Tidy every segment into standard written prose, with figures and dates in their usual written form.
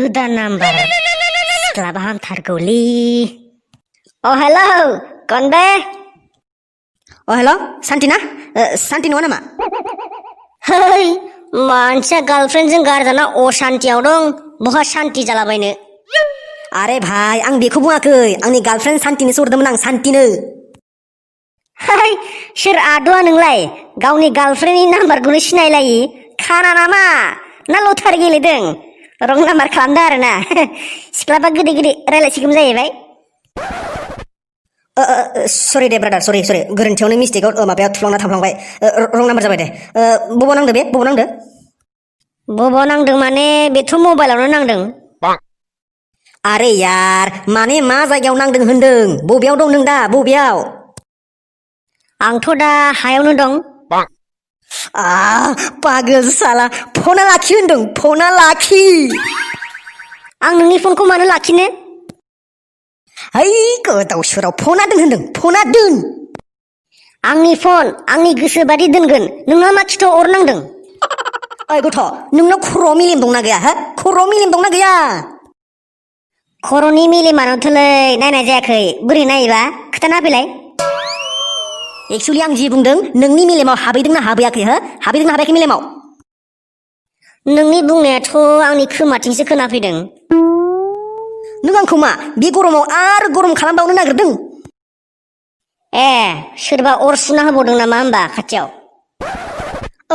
गोदान number सिख्लाबा हामथारगौलै। Hello कौन बे? हेलौ शान्ति ना? शान्ति नङा नामा? है मानसिया गार्लफ्रेन्डजों गारजाना अशान्तियाव दं, बहा शान्ति जालाबायनो। अरे भाई आं बेखौ बुङाखै, आंनि गार्लफ्रेन्ड शान्तिनोसो हरदोंमोन आं, शान्तिनो। है सोर आदुआ नोंलाय? गावनि गार्लफ्रेन्डनि नाम्बारखौनो सिनायलायि खाना नामा? ना लटारि गेलेदों? रं नाम्बार खालामदों आरोना। सिख्लाबा गोदै गोदै रायलायसिगोन जाहैबाय। सरि दे ब्रादार, सरि गोरोन्थियावनो मिस्टेकआव माबायाव थुफ्लांना थांफ्लांबाय। रं नाम्बार जाबाय दे। बबाव नांदों बे? बबाव नांदों? बबाव नांदों माने बेथ' मबाइलावनो नांदों। आरे यार माने मा जायगायाव नांदों होनदों? बबेयाव दं नों दा? बबेयाव? आंथ' दा हायावनो दं। पागल साला, फना लाखि होनदों, फना लाखि। आं नोंनि फनखौ मानो लाखिनो? है गोदाव सोराव फना दोन होनदों, फना दोन। आंनि फन आंनि गोसो बादि दोनगोन, नोंहा मा खिथाव अर नांदों? ओइ गथ' नोंनाव खर'आव मेलेम दंना गैया? हा खर'आव मेलेम दंना गैया? खर'नि मेलेमानोथ'लै नायनाय जायाखै, बोरै नायोबा खोथाना होफैलाय। एक्सुवेलि आं जि बुंदों नोंनि मेलेमाव हाबैदोंना हाबैयाखै? हो हाबैदोंना हाबायाखै मेलेमाव? नोंनि बुंनायाथ' आंनि खोमाथिंसो खोनाफैदों। नों आंखौ मा बे गरमाव आरो गरम खालामबावनो नागिरदों? सोरबा अर सुना होबावदों नामा होमबा खाथियाव?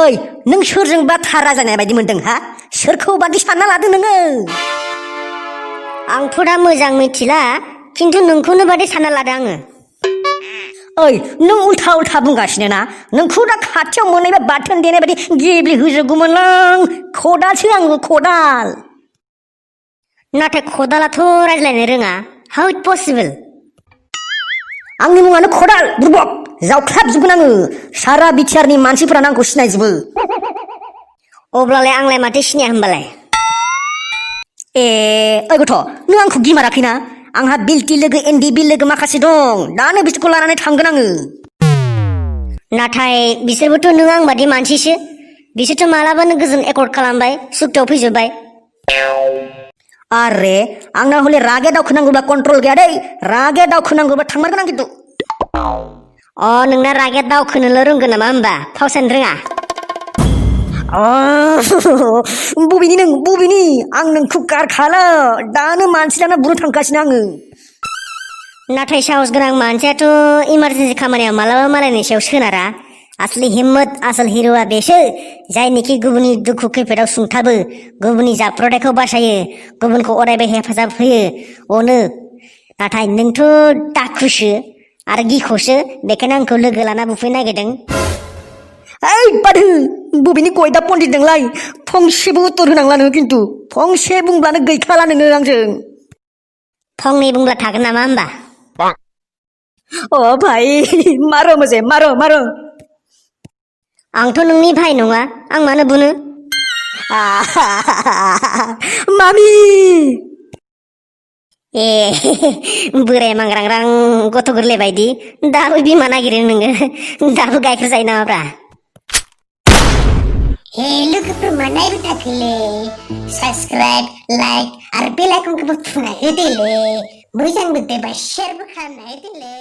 ओइ नों सोरजोंबा थार रायजानाय बायदि मोनदों? हा सोरखौ बादि सानना लादों नोङो? आंथ' दा मोजां मिथिला, खिन्थु नोंखौनो बादि सानना लादों आङो। ओइ नों उल्था उल्था बुंगासिनो ना? नोंखौ दा खाथियाव मोननायबा बाथोन देनाय बायदि गेब्लेहोजोबगौमोनलां। खदालसो आङो, खदाल। नाथाय खदालाथ' रायज्लायनो रोङा। How it possible? आंनि मुङानो खदाल, बुरबक जावख्लाबजोबगोन आङो। सारा बिटिआरनि मानसिफोरानो आंखौ सिनायजोबो। अब्लालाय आंलाय माथो सिनाया होमबालाय? ओइ गथ' नों आंखौ गिमाराखैना? आंहा बिल्टि लोगो एनडिबि लोगो माखासे दं, दानो बिसोरखौ लानानै थांगोन आङो। नाथाय बिसोरबोथ' नों आं बादि मानसिसो। बिसोरथ' मालाबानो गोजोन एकर्ड खालामबाय, सुक्तियाव फैजोबबाय। आरे आंना हले रागे दावखोनांगौब्ला कन्ट्रल गैया दै। रागे दावखोनांगौब्ला थांमारगोन आं खिन्थु। नोंना रागे दावखोनोल' रोंगोन नामा होमबा? फावसायनो रोङा? बबेनि नों बबेनि? आं नोंखौ गारखाला, दानो मानसि लाना बुनो थांगासिनो आङो। नाथाय साहस गोनां मानसियाथ' इमारजेन्सि खामानियाव मालाबा मालायनि सायाव सोनारा। आसलि हिम्मत आसल हिर'आ बेसो, जायनिखि गुबुननि दुखु खैफोदाव सुंथाबो, गुबुननि जाब्रबथायखौ बासायो, गुबुनखौ अरायबो हेफाजाब होयो, अनो। नाथाय नोंथ' दाखुसो आरो गिख'सो, बेखायनो आंखौ लोगो लाना बुफैनो नागिरदों। ओइ बादो, बबेनि गयदा पण्डित नोंलाय? फंसेबो उत्तर होनांला नोङो खिन्थु। फंसे बुंब्लानो गैखाला नोङो आंजों। फंनै बुंब्ला थागोन नामा होमबा? भाई मारो मुझे, मारो मारो। आंथ' नोंनि भाइ नङा, आं मानो बुनो? मामि। बोराय मांग्रांग्रां गथ' गोरलै बायदि दाबो बिमा नागिरो नोङो? दाबो गाइखेर जायो नामाब्रा? लोगोफोर मा नायबाय थाखोलै? साबस्क्राइब, लाइक आरो बेल आइकनखौबो थुना होदोलै। मोजां मोनदोंबा शेयारबो खालामना होदोलै।